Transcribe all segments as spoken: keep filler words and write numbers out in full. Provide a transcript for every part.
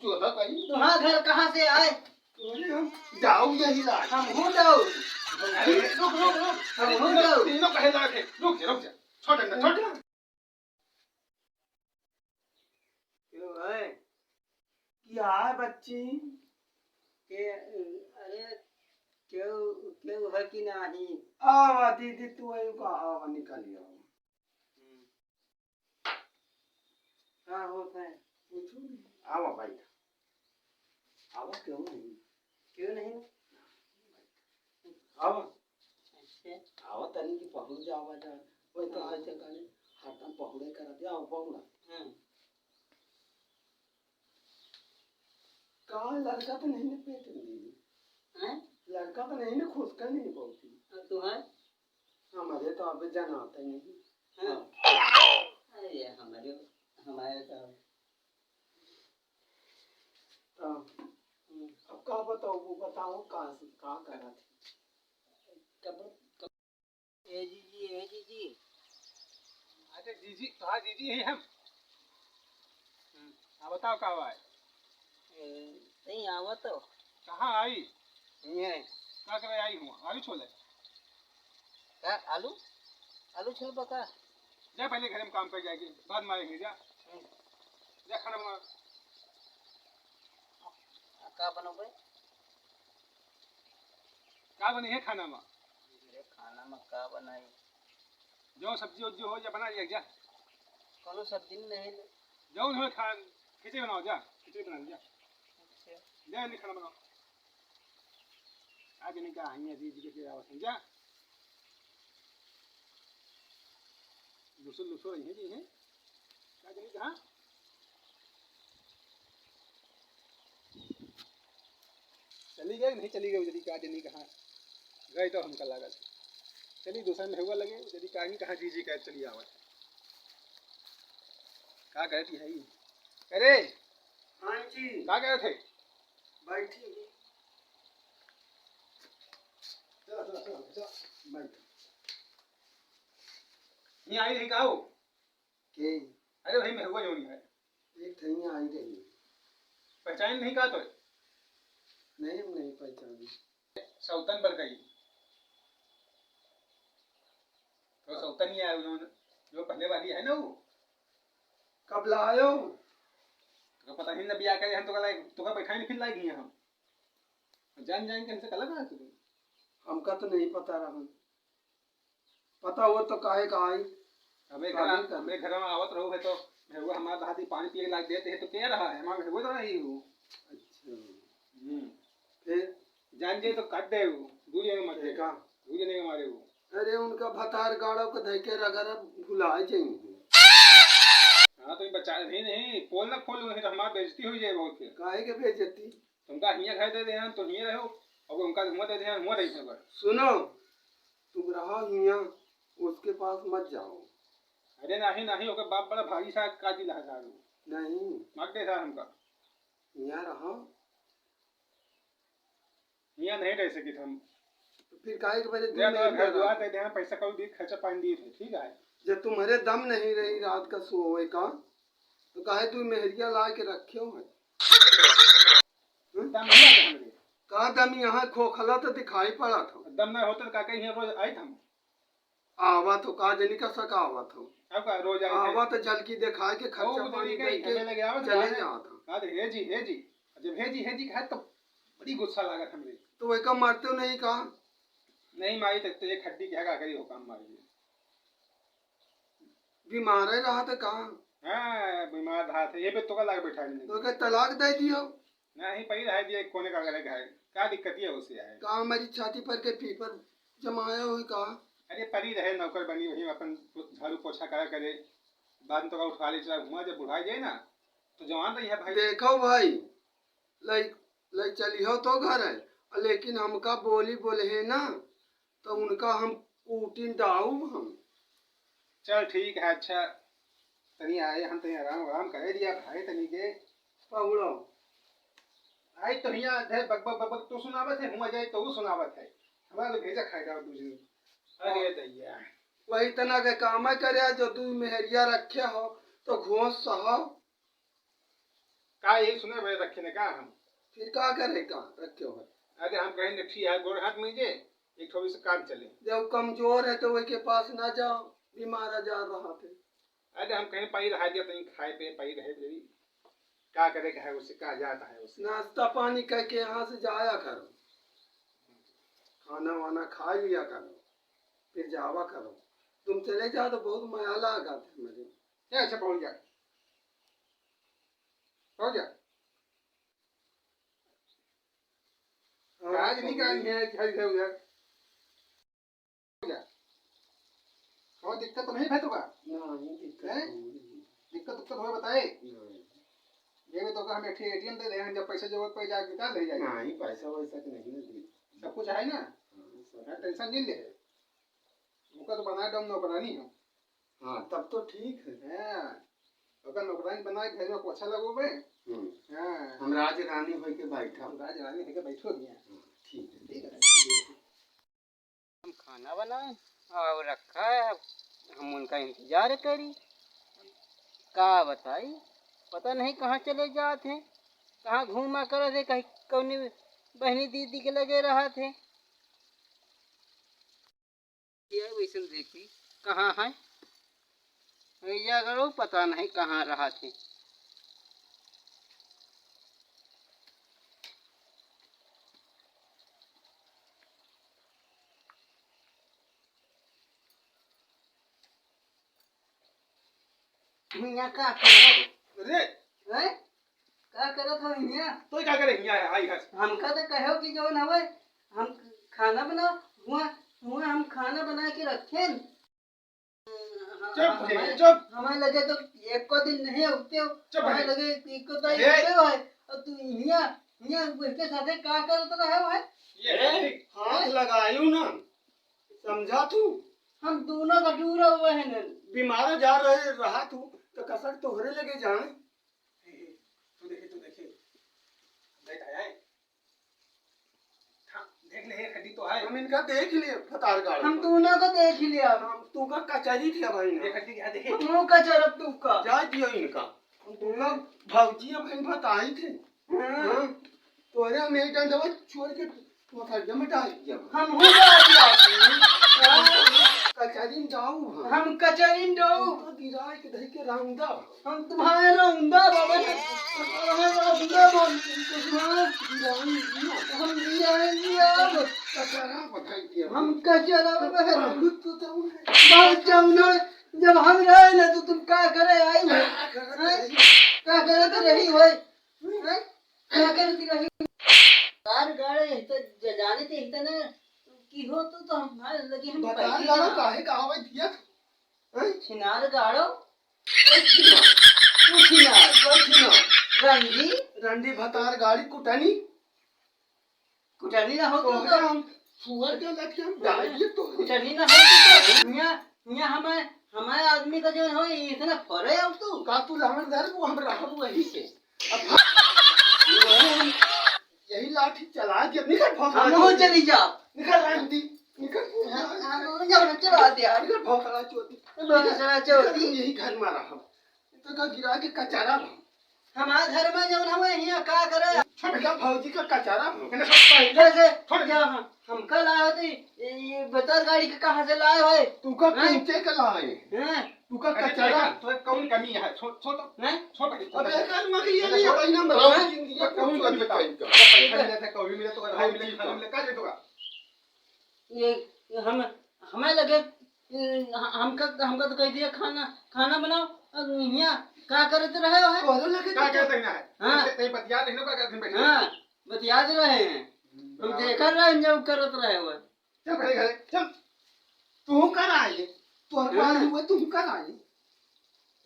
चोदा कहीं। तुम्हारा घर कहाँ से आए? अरे हम जाऊ यही लाग। हम हूँ जाऊ। अरे रुक, रुक, रुक। हम हूँ जाऊ। तीनों कहे लाग है। रुक जा, रुक जा। छोड़ अंदर, छोड़। क्यों है? क्या है बच्ची? के, अरे, क्यों, क्यों है कि नहीं? आवा दीदी, तू आयु का, आवा, निकल आओ। हम्म। का होत है? कुछ नहीं। आवा भाई। आवा, क्यों नहीं? क्यों नहीं? आवा। अच्छा। आवा तनी की पहुँच जावा जा। वही तो हाँ। आज तक हरदम पहुड़े कर दिया, आवा पहुड़ा। हाँ। का लड़का तो नहीं ना पेट में दीदी? हैं? लड़का तो नहीं ना, खुश का नहीं बहुत ही। अब तू है? हमारे तो अब जनाते नहीं। हाँ। हाँ। अरे हमारे, हमारे तो तो हम्म। अब का बताओ, वो बताओ का, का करा थी? कब, कब, ए जीजी, ए जीजी। अच्छा जीजी, हाँ जीजी, यही हम। हम्म, हाँ बताओ का हुआ है? ए, नहीं आवा तो। कहाँ आई? ये। का करे आई हूँ? आलू छोले। का आलू? आलू छोलबा का? जा पहले घर में काम कर जाएगी, बाद में आएंगे, जा। हम्म। जा खाना बना। आ, का बनोबे? का बनी है खाना में? अरे खाना में का बनाई? जो सब्जी उब्जी हो जा बना लिया जा। कोनो सब्जी नहीं ले। जौन हो खा, खिचड़ी बनाओ जा, खिचड़ी बना लिया। अच्छा। जा जल्दी खाना बनाओ। आज नहीं का हइया दीदी के आवत हैं, जा। लुसो लुसो रही है जी, हैं? का जनी कहाँ? चली गई, नहीं चली गई, जनी का जनी कहाँ? गई तो हमका लागल। चली दूसरा में हुआ लगे, जनी का नहीं कहाँ जीजी का चली आवत। का कहती है ये? अरे! हाँ जी। का कहत है? बैठी। जा, जा, जा, जा, बैठ। नहीं आई रही का हो? के? अरे भाई, मैं हुआ जो नहीं है। एक ठे हियाँ आई रही। पहचान नहीं का तो? नहीं, हम नहीं पहचाने। सौतन पर गई। तो सौतन ही आयो जो, जो पहले वाली है ना वो। कब लायो? तो पता नहीं ना बिया करे हम तो का लाई, तो का बैठा नहीं फिर लाई गई हम। जान जान के हमसे कलर करा तू। हमका तो नहीं पता रहा। पता हो तो काहे का आई? अबे घर, काहे का? अबे घर में आवत रहो है तो भेहुआ हमार दादी पानी पिए लाग देते है तो के रहा है? हमार भेहुआ तो रही हो। अच्छा। हम्म। फिर? जान जाए तो काट दे वो, दू जने मर जाए। देखा? दू जने के मारे वो। अरे उनका भतार गाड़ो के धइ के रगड़ भुला जाएंगे। हाँ तो ये बचा नहीं, नहीं, पोल ना खोल, नहीं तो हमार बेइज्जती हो जाए बहुत फिर। काहे के बेइज्जती? तुमका हियाँ घर दे दे हैं, तो हियाँ रहो, और उनका हुआँ दे दे हैं, हुआँ रही हैं बस। सुनो, तुम रहो हियाँ, उसके पास मत जाओ। अरे नहीं, नहीं, ओकर बाप बड़ा भारी सा काजी लगा सारू। नहीं। मत दे सार हमका। हियाँ रहो। हियाँ नहीं रह सकित हम। तो फिर काहे के बजे दू या तो मेहरिया घर दुआर रहा? दे दे हैं, पैसा कौड़ी दी, खर्चा पानी दी थे, ठीक है? जब तुम्हारे दम नहीं रही रात का सोवे का, तो काहे तू मेहरिया ला के रखे हो है? हम्म? दम नहीं आता हमरे। का दम यहाँ खोखला तो दिखाई पड़ा था। दम ना होता तो काका यहाँ रोज आए थे हम। आवा तो का जनी का सका आवा था। अब का रोज आए थे? आवा तो झलकी दिखाए के ओ, खर्चा वो पानी तेरी दे कहीं के घरे लगे आवा तो चले कहा जात था। कहा थे, "हे जी, हे जी।" जब हे जी, हे जी कहा तो बड़ी गुस्सा लागत हमरे। तो वही का मारते हो नहीं कहा? नहीं मारी तो, तो एक हड्डी क्या का करी हो काम मारी। बीमार है रहा था कहाँ? हाँ, बीमार रहा था। ये पे तो का लाग बैठा नहीं। तो का तलाक दे दियो? नहीं, पहले रह दिया, कोने का गलत है। क्या दिक्कत ये उसे है? का हमारी छाती पर के पीपर जमाया हुई का? अरे परी रहे नौकर बनी, वही अपन झाड़ू पोछा करा करे। बाद में तो का उठा ले चला घुमा, जब बुढ़ा जाए ना, तो जवान रही है भाई। देखो भाई, लई, लई चलिहो तो घर है, लेकिन हमका बोली बोले है ना, तो उनका हम कूटिन डाउब हम। चल ठीक है, अच्छा, तनी आए हम तनी आराम, आराम करे दिया भाई तनी के। पहुड़ो। आई तो हियाँ धे बक बक बक बक तो सुनावत है, हुआ जाए तो वो सुनावत है। हमारा तो भेजा खाए डाउब दूसरे। अरे दैया। वही तना के काम करे, जो दू मेहरिया रखे हो, तो घोस सहो। का यही सुने भाई रखे ने का हम? फिर का करे का रखे हो? अरे हम कहें ने ठीक है, गोड़ हाथ में जे एक ठो से काम चले। जब कमजोर है तो वही के पास ना जाओ, बीमार आजार रहा थे। अरे हम कहीं पाई रहा दिया, कहीं खाए पे पाई रहे जरी। का करे के है उससे, का जाता है उससे? नाश्ता पानी करके यहाँ से जाया करो, खाना वाना खा लिया करो, फिर जावा करो। तुम चले जाओ तो बहुत मया लागा थे मुझे। क्या अच्छा पहुँच जा, पहुँच जा। हाँ, काज नहीं पहुँच काज गया। है, इधर उधर। पहुँच जा। कौन दिक्कत तो नहीं है तो का? नहीं, दिक्कत हैं? तो नहीं है। दिक्कत उक्कत हो बताए। नहीं। ये भी तो का हम एक ठे एटीएम दे दे, जब पैसा जरूरत पड़ जाए निकाल ले जाए। नहीं, पैसा वैसा के नहीं ना दी। सब कुछ है ना? हाँ, सब हाँ, कुछ। टेंशन नहीं ले। ओका तो बनाए दम नौकरानी हो। हाँ, तब तो ठीक है। हाँ, ओका नौकरानी बनाए घर में पोछा लगोबे। हम्म। हाँ। हम राज रानी होई के बैठा। हम राज रानी होई के बैठो दिया। हाँ, ठीक है। ठीक है। हम खाना बनाए और रखा है, हम उनका इंतजार करी। का बताई, पता नहीं कहाँ चले जात हैं, कहाँ घूमा करत हैं, कहीं कौनी बहनी दीदी के लगे रहत हैं। ये वैसन देखी कहाँ है, भैया करो पता नहीं कहाँ रहत हैं। हियाँ का करो? अरे! हैं? का करत हो हियाँ? तो का करे हियाँ आई है? हमका तो कहो कि जौन हवे, हम खाना बनाओ, हुआ, हुआ हम खाना बना के रखेन। चुप, हमारे, चुप। हमारे लगे तो एको दिन नहीं उगते हो, चुप, हमारे लगे एको तो अरे। उगते हो है, और तू हियाँ, हियाँ उसके साथे का करत रहे हो है? ये ए, हाथ लगायू ना, समझा तू? हम दोनों का दूर हुए हैं ना। बीमार जा रहे रहा तू, तो कसक तोहरे लगे जाए। ए, ए, तू देखे, तू देखे। देख आया है। हाँ, देख ले, एक हड्डी तो है। हम इनका देख लिए, भतार गाड़ हम पर। दोनों को देख लिया। हम तू का कचरी दिया भाई ना। एक हड्डी क्या देखे? हम वो कचरब तू का। जा दियो इनका। हम दोनों भौजी बहन भताई थे। हाँ। हाँ। तोरे हम एक डंडवा छोड़ के पोखरिया में डाल दिया। हम हो जाती आपकी। कचहरी में जाऊ हम। हम कचहरी में जाऊ। तो गिराए के धई के राउंदा। हम तुम्हारे राउंदा बाबा। तुम्हारे राउंदा बाबा। तुम्हारे गिराए दिया। हम गिराए दिया अब। कचरा बताई दिया। हम कचरा बाबा। बहुत तो जाऊ है। बहुत जाऊ ना। जब हम रहे ना तो तुम का करे आई हो? का करत हैं? रही? का करत रही हो? हैं? का करत रही? तार गाड़े तो ज-, जाने ते इतना की हो तू तो हमारे लगे हम बतार बैठे गाड़ो ना। काहे का आवे दिया? हैं? छिनार गाड़ो। ए छिनार। तू छिनार। ओ छिनार। रंडी। रंडी भतार गाड़ी कुटनी। कुटनी ना हो तू तोहरे तो। हम सुअर के लगे हम डाल दिए तो। कुटनी ना हो तू तो। हियाँ, हियाँ हमारे, हमारे आदमी का जो हो इतना फरे हो तू। का तू लहन धर वो हम रहब वही से। अब हम यही लाठी चला के निकल भोसड़ा हम हो चोदी। चली जा। निकल रंडी, निकल। हम, हम, हम चला दे यार। निकल भोसड़ा चोदी। भोसड़ा चोदी। निकल, यही घर में रहब। तो का गिरा के कचारा हम। हमारे घर में जौन हवे हियाँ का करे? छोटका भौजी का कचारा हम। जैसे छोड़। क्या हम, हमका लाए होते, ये, ये भतार गाड़ी के कहाँ से लाए होए? तू का हैं? पीछे का लाए। हैं? तू का अरे कचरा? छोड़, तो कौन कमी है? छोड़, छोड़ तो। हैं? छोड़ पहले, छोड़ अबे पहले। यार, मगर ये अरे नहीं, छोड़, अपनी नंबर छोड़, आवाज जिंदगी छोड़, कौन कौन कमी बताओ? बताओ? पैसा मिला था, कौड़ी मिला तो, भाई मिला, खाना मिला, का दे दूंगा? ये हम, हमें लगे, हमका, हमका तो कह दिया खाना, खाना बनाओ, अब यहाँ का करते रहे हो है? तोहरे लगे का तो कहते हैं ना? हाँ। ऐसे, ऐसे बतिया नहीं ना, का कहते हैं बैठे? हाँ, बतियाते रहे हैं। हम बराबर। देखा रहे हैं जब करत रहे हो। चल पहले घरे, चल। तू कर आए, तोहर हाँ। पास हुए, तू कर आए।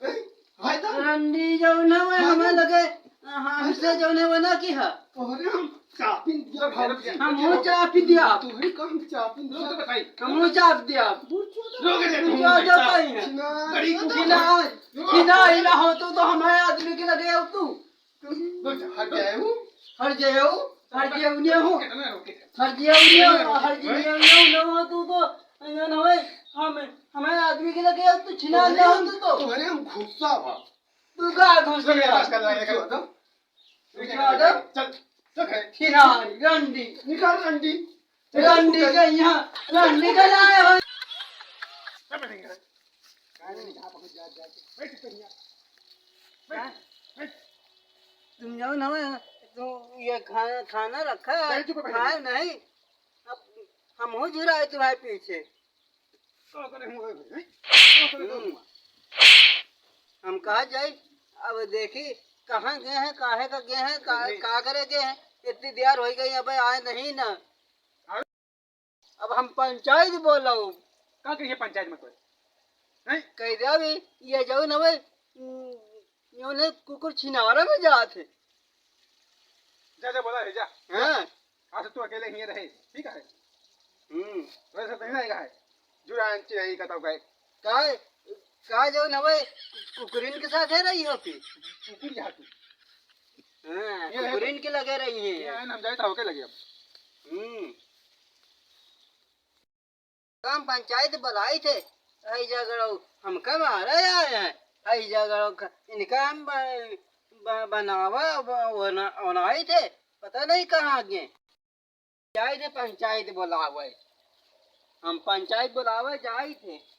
ए, भाई तो रंडी जौन हवे, हाँ, हमें तो लगे, हमसे हाँ, तो जौन हवे ना की है। तोहरे हम चापिन दिया, तो भाई। हम हो चापी दिया। तोहरे का हम चापिन दिया। लोग तो बताई। हम हो चाप दिया। बुढ़ चोदा। लोग ने बुढ़ चोदा भाई है। छिनार। बड़ी छिनार। छिनार, हिला हो तू तो हमारे आदमी के लगे हो तू। हट जाए हूँ। हट जाए हूँ, हट जाए हूँ, नहीं हूँ। कितना रोके थे? हट जाए हूँ, नहीं हूँ, हट जाए हूँ, नहीं हूँ, नहीं हूँ, तू तो, ऐसा ना होए, हम, हमारे आदमी के लगे तू छिना तुम्हारे लिया हम, तू तो। तुम्हारे हम गुस्सा हुआ। तू का गुस्सा गुस्सा हुआ? कर रहा है, गुस्सा हुआ। यादव। चल, चल है। खिलाड़ी, रंडी। निकाल रंडी। रंडी के यहाँ, रंडी के लाए हो। चल बैठेंगे। बैठ, बैठ, बैठ। तुम जाओ ना, तो ये खाना, खाना रखा है, बैठ, चुप बैठ। खाए नहीं। अब हम हो जुरा है तुम्हारे पीछे। का करे हुआ है भाई, हैं? का करे हुआ? हम्म। हम कहाँ जाई? अब देखी, कहाँ गए हैं, काहे का गए हैं, का, नहीं। का करे गए हैं? इतनी देर हो गई, अबे आए नहीं ना। आए? अब हम पंचायत बोलाऊ। का कहिए पंचायत में कोई? हैं? कह दे अभी, ये जाऊ ना भाई, उम, ये उन्हें कुकुर छिनारा में जात है। जा, जा, बोला है, जा। हाँ। आज तू अकेले ही रहे, ठीक है? हम्म। वैसे तो नहीं रहेगा है। जुरान चिराई का तो गए। का, का जो न भाई, कुकुरिन के साथ है रही हो फिर? कुकुर यहाँ तू। हाँ, ये रहे कुकुरिन तो। के लगे रही है। ये आए ना, हम जाए तो होके लगे अब। हम्म। हम पंचायत बुलाई थे, हई जगह हमका मारा आए हैं, हई जगह ख-, इनका हम ब-, ब-, बनावा, ब-, ओना-, ओनाई थे, पता नहीं कहाँ गए। जाए थे पंचायत बुलावे, हम पंचायत बुलावे जाए थे।